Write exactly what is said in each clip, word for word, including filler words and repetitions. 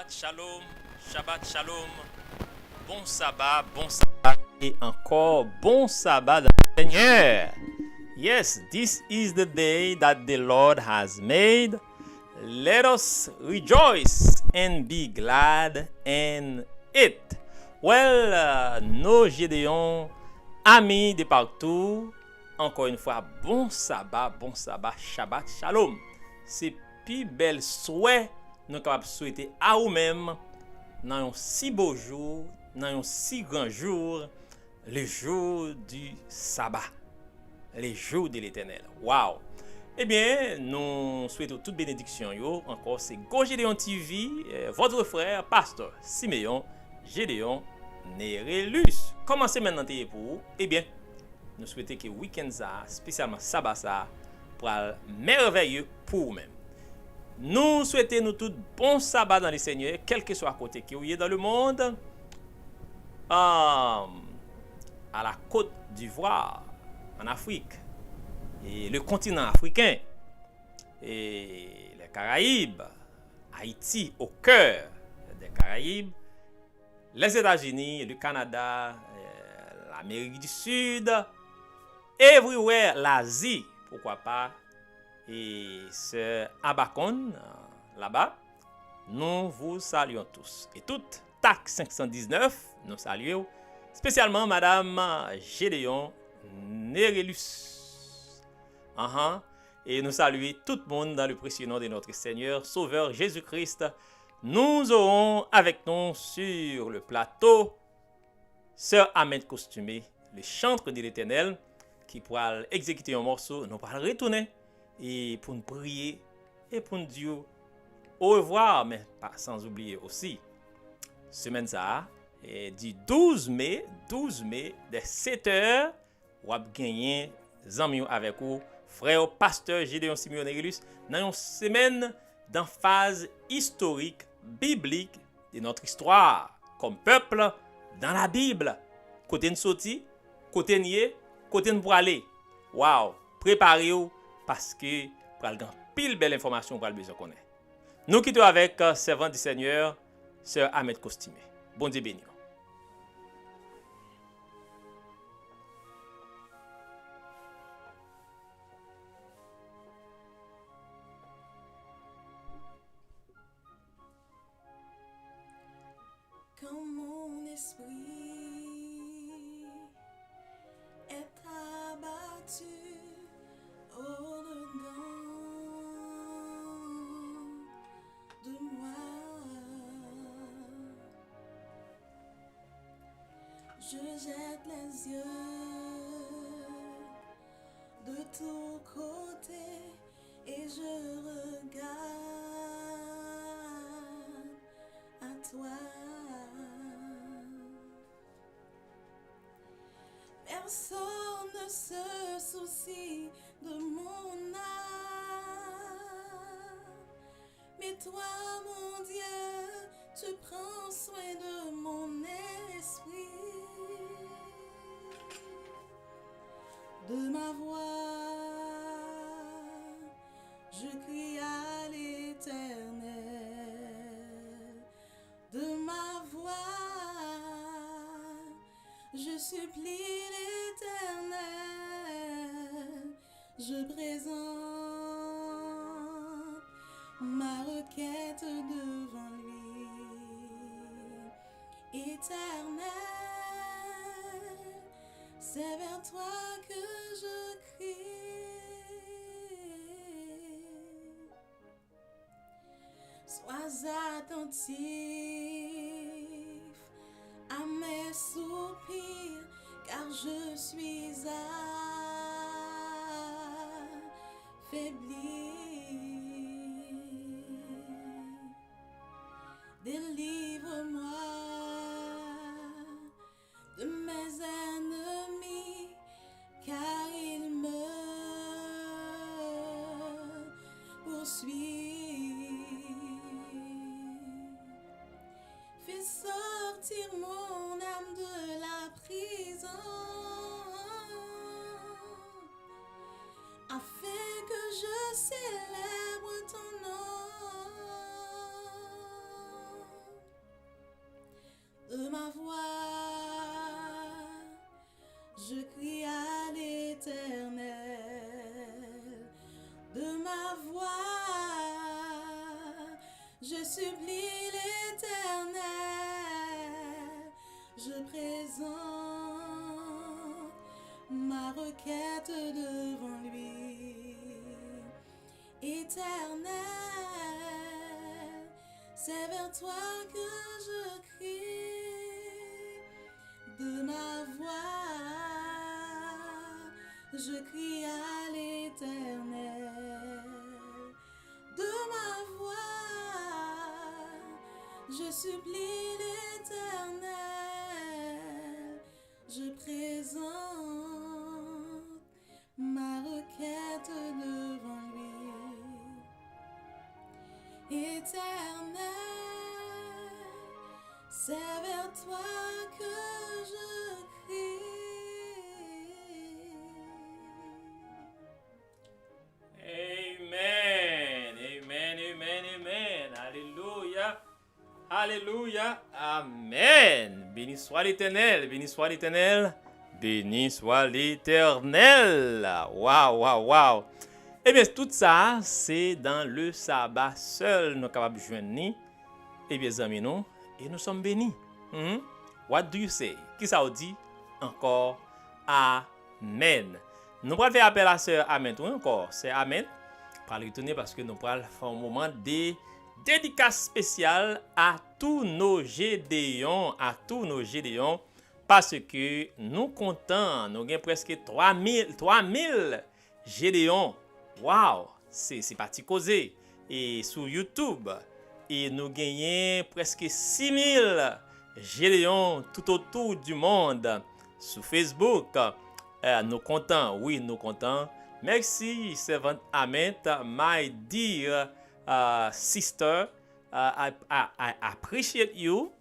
Shalom, Shabbat Shalom. Bon saba, bon saba, e ankò bon saba dans le Seigneur. Yes, this is the day that the Lord has made. Let us rejoice and be glad in it. Well, uh, nos Gédéons, amis de partout, ankò yon fwa, bon saba, bon saba, Shabbat Shalom. Se pi bèl swè nou kapab swete a ou menm nan yon si bo jou, nan yon si gran jou, le jour du sabbat, le jour de l'Éternel. Wow! Ebyen, nou swete w tout benediksyon yo. Ankò, se Go Gédéon T V, eh, votre frère, pasteur Siméon Gédéon Nerelus. Kòman semèn nan te ye pou ou? Ebyen, nou swete ke wikenn sa a, espesyalman saba sa a, pral mèvèye pou ou menm. Nou swete nou tout bon saba dans le Seigneur, kèlkeswa kote ke ou ye dans le monde, euh, à la Côte d'Ivoire, en Afrique, et le continent africain, et les Caraïbes, Haïti au cœur des Caraïbes, les États-Unis, le Canada, euh, l'Amérique du Sud, everywhere, l'Asie, pourquoi pas, et sœur Abacon, euh, là-bas, nous vous saluons tous et toutes. Tak cinq cent dix-neuf, nous saluons spécialement Madame Gédéon Nerelus. Ahan. Et nous saluons tout le monde dans le précieux nom de notre Seigneur, Sauveur Jésus-Christ. Nous aurons avec nous sur le plateau Sè Ahmed Costume, le chantre de l'Éternel, ki pral egzekite yon mòso, nou pral retounen e pou n priye e pou n di w orevwa, men pa san oubliye osi, semèn sa a, e di douz me, douz me, dè sèt è, w ap genyen zanmi w avèk ou, frè w, pastè Gédéon Simeon Nerilus, nan yon semèn d'emphase historique, biblique de notre histoire comme peuple dans la Bible. Kote n soti, kote n ye, kote n prale. Waw, prepare w, paske pral gen anpil bèl enfòmasyon w pral bezwen konnen. Nou kite w avèk, euh, sèvant di Sènyè, sè Ahmed Costume. Bondye beni w. Quand mon esprit est abattu au-dedans de moi, je jette les yeux de tous côtés et je regarde à toi. Personne ne se soucie de mon âme, mais toi, mon Dieu, tu prends soin de mon esprit, de ma voix. Je crie à l'Éternel, de ma voix. Je supplie l'Éternel, je présente ma requête devant lui. Éternel, c'est vers toi que je crie. Sois attentif à mes soupirs, car je suis affaibli. Délivre-moi de mes ennemis, car ils me poursuivent. Fais sortir mon âme de la prison, afin que je célèbre ton nom. Supplie l'Éternel, je présente ma requête devant lui. Éternel, c'est vers toi que je crie. De ma voix, je crie à l'Éternel. De ma voix, je supplie l'Éternel. Je présente ma requête devant lui. Éternel, c'est vers toi que je crie. Amen, amen, amen, amen. Alelouya. Alelouya. Amen. Béni soit l'Éternel. Béni soit l'Éternel. Béni soit l'Éternel. Waw, waw, waw. Ebyen, tout sa, se dans le sabbat seul nou kapab jwenn li. Ebyen, zanmi nou, et nous sommes bénis. Hmm? What do you say? Kisa w di ankò? Amen. Nou pral fè apèl a sè Amen tou ankò. Sè Amen pral retounen paske nou pral fè yon moman de dedikas espesyal à tous nos Gédéons, à tous nos Gédéons, paske nou kontan, nou gen prèske twa mil, twa mil Gédéon. Waw, se, se pa ti koze. E sou YouTube, e nou genyen prèske sis mil Gédéon tout autour du monde. Sou Facebook, eh, nou kontan, wi, nou kontan. Merci, servant Amen, my dear uh, sister. Uh, I, I, I appreciate you.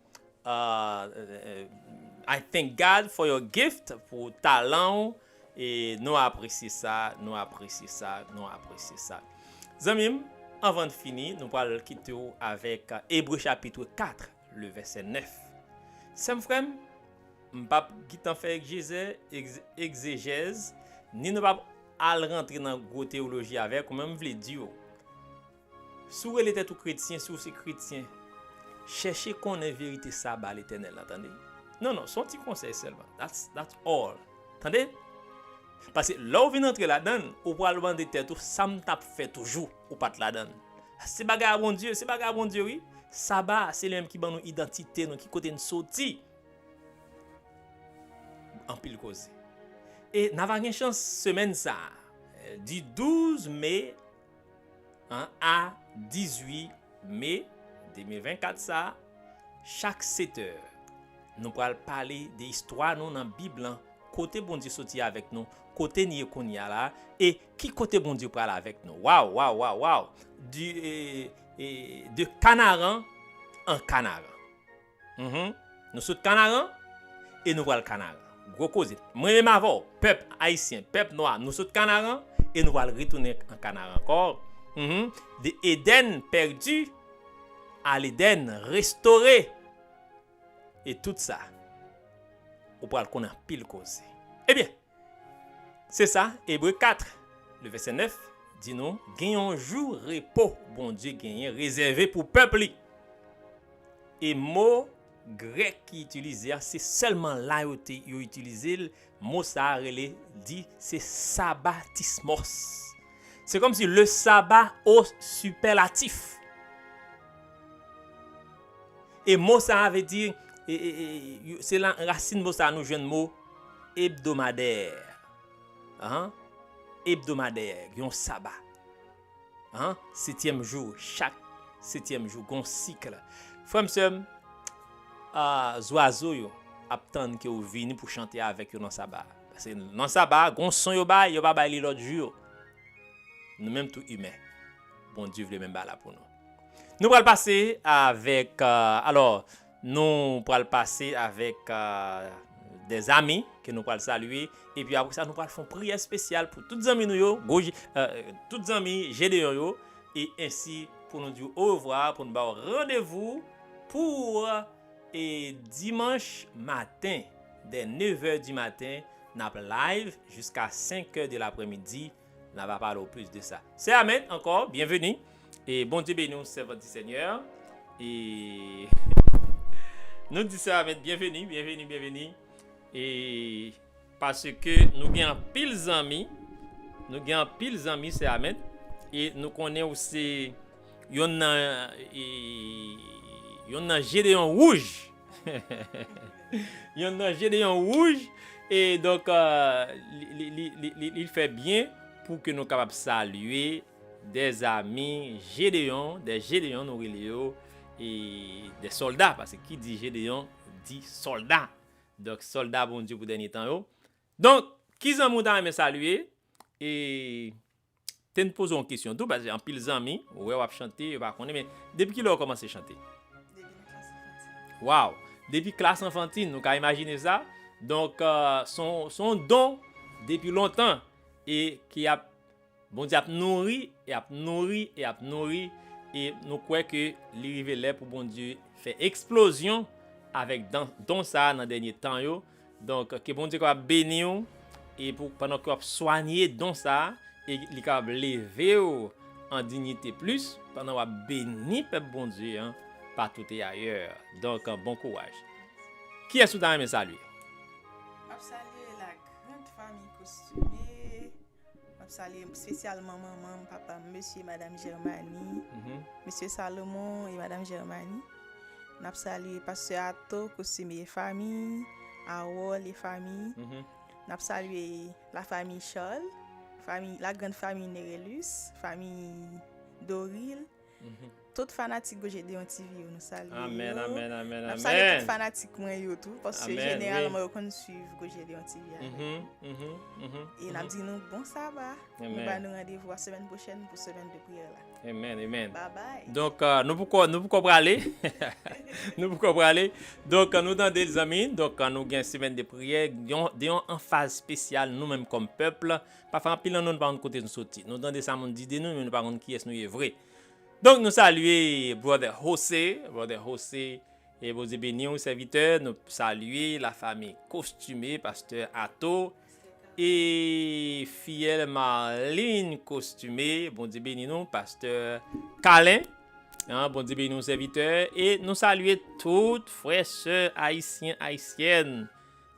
Uh, I thank God for your gift, pou talan w. E nou apresye sa, nou apresye sa, nou apresye sa. Zanmi m, anvan n fini, nou pral kite w avèk Ebre chapit kat, le vèsè nèf. Sè m, frè m, m p ap gentan fè egzejè, egze- egzejèz, ni nou p ap al rantre nan gwo teyoloji avèk ou, men m vle di w, si w rele tèt ou kretyen, si w se kretyen, chèche konnen verite saba Letènèl la, tande. Non, non, se yon ti konsèy sèlman. That's, that's all. Tande? Paske lè w vin antre ladan l, ou pral mande tèt ou, sa m t ap fè toujou, ou pa t ladan l. Se bagay a Bondye, se bagay a Bondye, wi. Saba, se li menm ki ban nou idantite nou, ki kote n soti. Anpil koze. E n a va gen chans semèn sa a, du douze mai, an, a dizui me de mil vennkat sa a, chak setè, nou pral pale de istwa nou nan Bib lan, kote Bondye soti avèk nou, kote n ye kounye a la, e ki kote Bondye pral avèk nou. Waw, waw, waw, waw! Du, e, e, de Kanaran an Kanaran. Mhm. Nou sot Kanaran e nou pral Kanaran. Gwo koze. Mwen menm avè w, pèp ayisyen, pèp nwa, nou sot Kanaran e nou pral retounen an Kanaran ankò. Mhm. De Edèn pèdi a Ledèn restore. E tout sa, ou pral konn anpil koze. Ebyen, Se sa, Ebre kat, le vèsè nèf, di nou, gen yon jou repo Bondye genyen rezève pou pèp li. E mo grèk ki itilize a, se sèlman la yo te, yo itilize l, mo sa a rele, di, se sabatismos. Se kòmsi le sabbat au superlatif. E mo sa a vle di, e, e, e, se la rasin mo sa a nou jwenn mo ebdomadè. An? Ebdomadè, yon saba. An? Setyèm jou, chak setyèm jou, gon sik. Frè m, sè m, a, zwazo yo ap tann ke w vini pou chante avèk yo nan saba. Paske nan saba, gon son yo bay, yo pa bay li lòt jou yo. Nou menm tou imen. Bondye vle menm bagay la pou nou. Nou pral pase avèk, euh, alò, nou pral pase avèk, euh, des amis ke nou pral salye. Epi apre sa, nou pral fè yon priyè espesyal pou tout zanmi nou yo, gwo je-, euh, tout zanmi Jedeyon yo, e ensi pou nou di w orevwa, pou nou ba w randevou pou, e, dimanch maten, dès neuf heures du matin, n ap live jiska cinq heures de l'après-midi. N a va pale w plis de sa. Sè Amen, ankò, byenveni. E Bondye beni w, sèvant di Senyè. E nou di sè Amèt byenveni, byenveni, byenveni. E paske nou gen anpil zanmi, nou gen anpil zanmi sè Amèt, e nou konnen ou se yonn nan e, yonn nan Jedeyon wouj. Yonn nan Jedeyon wouj. E donk, euh, li, li, li, li, li, li fè byen pou ke nou kapab salye des amis Gédéon, des Gédéon nou rele yo, e des soldats, paske ki di Jedeyon di sòlda. Donk, sòlda Bondye pou dènye tan yo. Donk, ki zanmi w ta renmen salye? E te n poze yon kesyon tou, paske anpil zanmi, ou wè w ap chante, yo pa konnen, men depi kilè w kòmanse chante? Depi nan klas anfantin. Waw! Depi klas anfantin, nou ka imajine sa. Donk, euh, se yon, se yon don depi lontan e ki ap, Bondye ap nouri, e ap nouri, e ap nouri, e nou kwè ke li rive lè pou Bondye fè eksplozyon avèk dan-, don sa a nan dènye tan yo. Donk, ke Bondye kapab beni w, e pou, pandan ke w ap swanye don sa a, e li kapab leve w an diyite plis, pandan w ap beni pèp Bondye an patou e ayè. Donk, bon kouraj. Kiyès ou ta renmen salye? M ap salye la grande famille Costumé. M ap salye espesyalman manman m, papa m, mesye e madanm Germany, Mhm. mesye Salomon e madanm Germany. N ap salye pastè Ato, Costumé e fanmi, Harold e fanmi. Mhm. N ap salye la famille Charles, famille, la grande famille Nerelus, fanmi Doril. Mhm. Tout fanatik Go Jedeon T V yo, nou salye Amèn, yo. Amèn, amèn, N ap salye tout amèn. Fanatik mwen yo tou, paske Amèn, wi. Jeneralman yo konn swiv Go Jedeon T V avèk Mhm, nou. Mhm, mhm, E n ap mhm. Di nou bon saba. Nou Amèn. Ba nou randevou a semèn pwochèn pou semèn de priyè la. Amèn, amèn. Bye bye. Donk, euh, nou poko, nou poko prale. Nou poko prale. Donk, euh, nou tande, zanmi. Donk, euh, nou gen semèn de priyè. Yon, de yon anfaz espesyal, nou menm kòm pèp. Pafwa, anpil nan nou, nou pa konn kote nou soti. Nou tande sa moun di de nou, men nou pa konn kiyès nou ye vre. Donk, nou salye Brother Jose, Brother Jose, e Bondye beni w, sèvitè. Nou salye lafanmi Costumé, pastè Ato, e fiyèl Marlene Costumé. Bondye beni nou, pastè Kalen. An, Bondye beni w, sèvitè. E nou salye tout frè, sè ayisyen, ayisyèn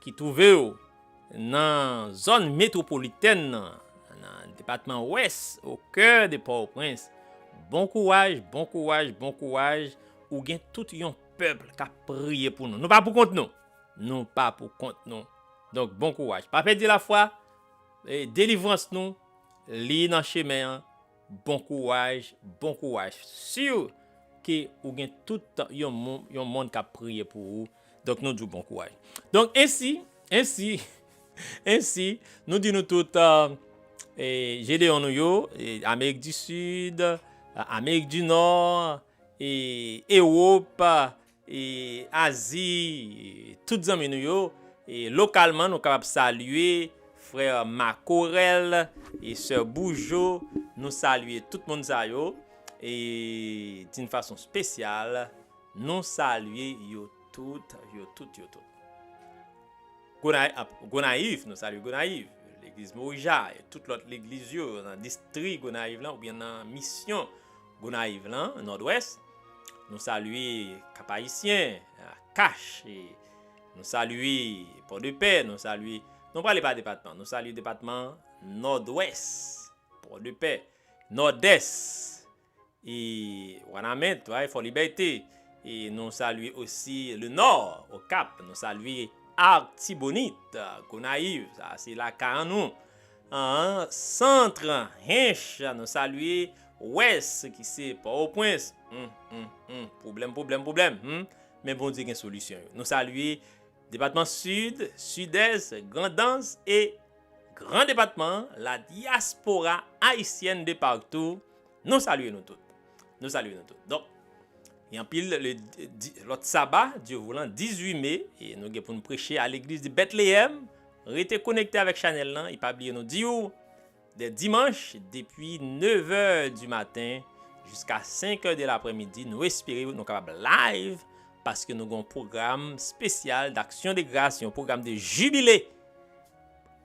ki twouve w nan zòn metwopolitèn nan, nan depatman Wès, o kè de Pòtoprens. Bon kouraj, bon kouraj, bon kouraj. Ou gen tout yon pèp k ap priye pou nou. Nou pa pou kont nou. Nou pa pou kont nou. Donk, bon kouraj. Pa pèdi lafwa. E delivrans nou, li nan chemen an. Bon kouraj, bon kouraj. Si ke ou gen tout yon moun, yon moun k ap priye pou ou. Donk, nou di w bon kouraj. Donk, ensi, ensi, ensi, nou di nou tout, euh, e, Jedeon nou yo, e, Amerik di Sid, euh, Amerik di Nò, e, Ewòp, e, Azi, tout zanmi nou yo, e lokalman, nou kapab salye frè Makorèl e sè Boujo, nou salye tout moun sa yo, e d'une façon spéciale, nou salye yo tout, yo tout, yo tout. Gonay-, ap-, Gonayiv, nou salye Gonayiv, legliz Morija, e tout lòt legliz yo nan distri Gonayiv lan, oubyen nan misyon Gonayiv lan, Nòdwès. Nou salye Kap Ayisyen, Kach, e nou salye Pòdepè, nou salye, nou prale pa depatman, nou salye depatman Nòdwès, Pòdepè, Nòdès, e Wanament, wi, Fòlibète, e nou salye osi Lenò, Okap, nou salye Artibonit, Gonayiv, sa se lakay an nou. An, Sant, Hench, nou salye Wès, ki se Pòtoprens. Hum, hum, hum. Pwoblèm, pwoblèm, pwoblèm. Hum. Men Bondye gen solisyon yo. Nou salye depatman Sid, Sidès, Grandans e gran depatman, la diaspora haïtienne de partout. Nou salye nou tout. Nou salye nou tout. Donk, gen anpil le, di, lòt saba, Dye voulan, dizuit me, e nou gen pou n preche a legliz de Bètleyèm. Rete konekte avèk chanèl lan, e pa bliye nou di w, dè dimanch, depi nèv è di maten jiska senk è de laprèmidi, nou espere nou kapab live, paske nou gen yon pwogram espesyal d'Action de Grâce, yon pwogram de jibile.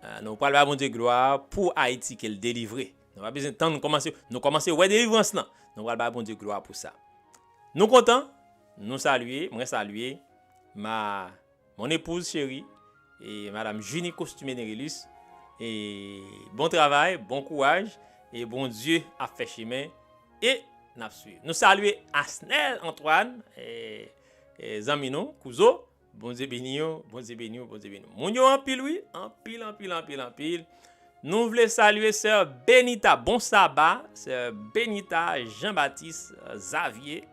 Ah, nou pral ba Bondye glwa pou Ayiti ke l delivre. Nou pa bezwen tann nou kòmanse, nou kòmanse wè delivrans lan. Nou pral ba Bondye glwa pou sa. Nou kontan, Nou salye, mwen salye ma mon épouse chérie, e madam Junie Costume Nerilus. E bon travay, bon kouraj, e Bondye ap fè chemen, e n ap swiv. Nou salye Asnel Antoine, e, e zanmi nou, kouzo. Bondye beni w, Bondye beni w, Bondye beni w. Moun yo anpil, wi, anpil, anpil, anpil, anpil. Nou vle salye sè Benita, bon saba, sè Benita Jean Baptiste Xavier,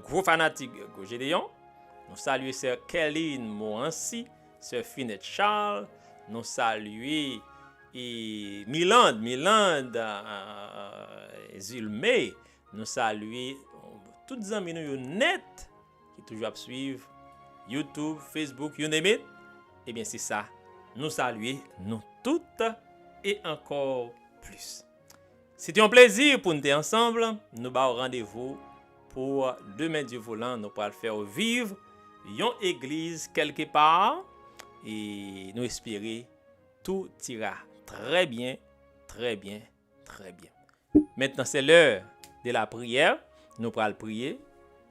gwo fanatik Gwo Jedeyon. Nou salye sè Kerline Morancy, sè Finette Charles. Nou salye e Miland, Miland, euh, Zulme. Nou salye tout zanmi nou yo nèt ki toujou ap swiv YouTube, Facebook, you name it. Ebyen, se sa. Nou salye nou tout e ankò plis. Se te yon plezi pou n te ansanm. Nou ba w randevou pou demen, Dye voulan, nou pral fè w viv yon egliz kèlke pa. E nou espere tout ira très bien, très bien, très bien. Maintenant, c'est l'heure de la prière. Nou pral priye.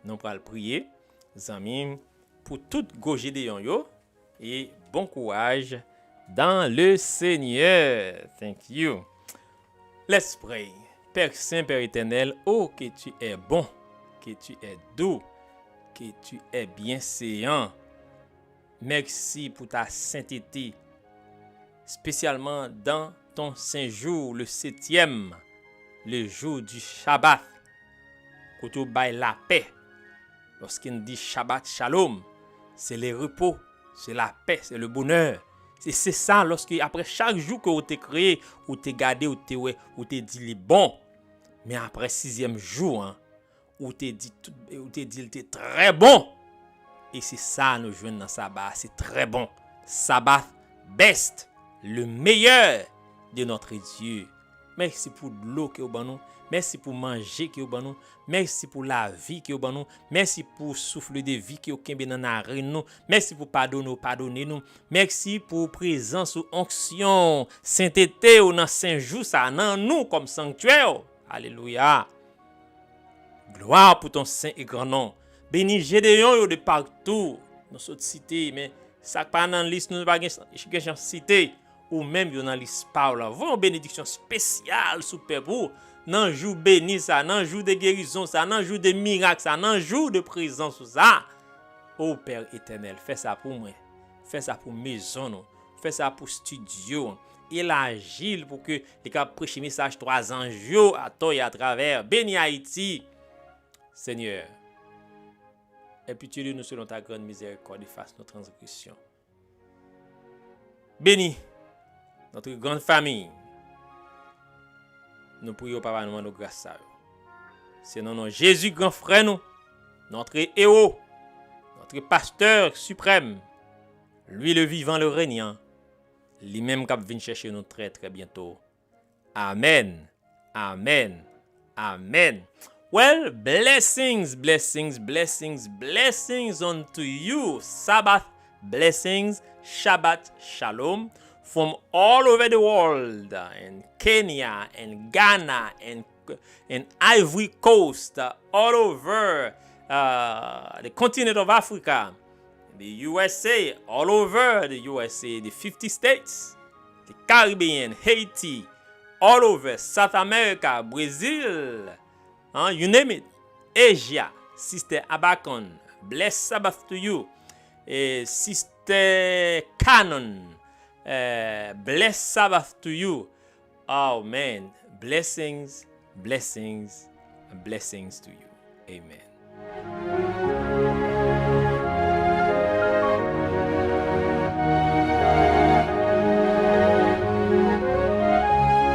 Nou pral priye, zanmi m, pou tout gwo Jedeyon yo. E bon kouraj dans le Seigneur. Thank you. Let's pray. Père saint, Père éternel, oh, que tu es bon, que tu es doux, que tu es bienséant. Merci pour ta sainteté, spécialement dans ton saint jour, le septième, le jour du Shabbat, kote w bay lapè. Lòske n di Shabbat Shalom, c'est le repos, c'est la paix, c'est le bonheur. E se sa, lòske apre chak jou ke ou te kreye, ou te gade, ou te wè, ou te di li bon. Men apre sizyèm jou an, ou te di tout, ou te di l te trè bon. E se sa nou jwenn nan saba a, se trè bon. Sabbath best, le meilleur de notre Dieu. Mèsi pou dlo ke w ban nou. Mèsi pou manje ke w ban nou. Mèsi pou lavi ke w ban nou. Mèsi pou souffle de vie ke w kenbe nan narin nou. Mèsi pou padone w padone nou. Mèsi pou prezans ou, onksyon, sentete w nan sen jou sa, nan nou kòm sanktyè w. Alelouya. Glwa pou ton sen e gran non. Beni Jedeyon yo de patou. Nou sot site, men sa k pa nan lis nou, nou pa gen, gen chans site. Ou menm yo nan lis pa w la. Voye yon benediksyon espesyal sou pèp ou. Nan jou beni sa, nan jou de gerizon sa, nan jou de mirak sa, nan jou de prezans ou sa. O Pè Etènèl, fè sa pou mwen. Fè sa pou mezon nou. Fè sa pou estidyo an. Elaji l pou ke li ka preche mesaj twa zanj yo atò e atravè. Beni Ayiti. Seigneur, aie pitié de nous selon ta grande miséricorde, efface nos transgressions. Bénis notre grande famille. Nou priye w, Papa, nou mande w gras sa yo. Se nan non Jezi, gran frè nou, notre héros, notre pasteur suprême, lui le vivant, le régnant, li menm k ap vin chèche nou trè, trè byento. Amen. Amen. Amen. Well, blessings, blessings, blessings, blessings unto you. Sabbath blessings, Shabbat Shalom, from all over the world, in Kenya, in Ghana, in, in Ivory Coast, all over, uh, the continent of Africa, the U S A, all over the U S A, the fifty states, the Caribbean, Haiti, all over South America, Brazil, huh, you name it, Asia, Sister Abacon, blessed Sabbath to you. Eh, Sister Canon, eh, blessed Sabbath to you. Oh man, blessings, blessings, blessings to you. Amen.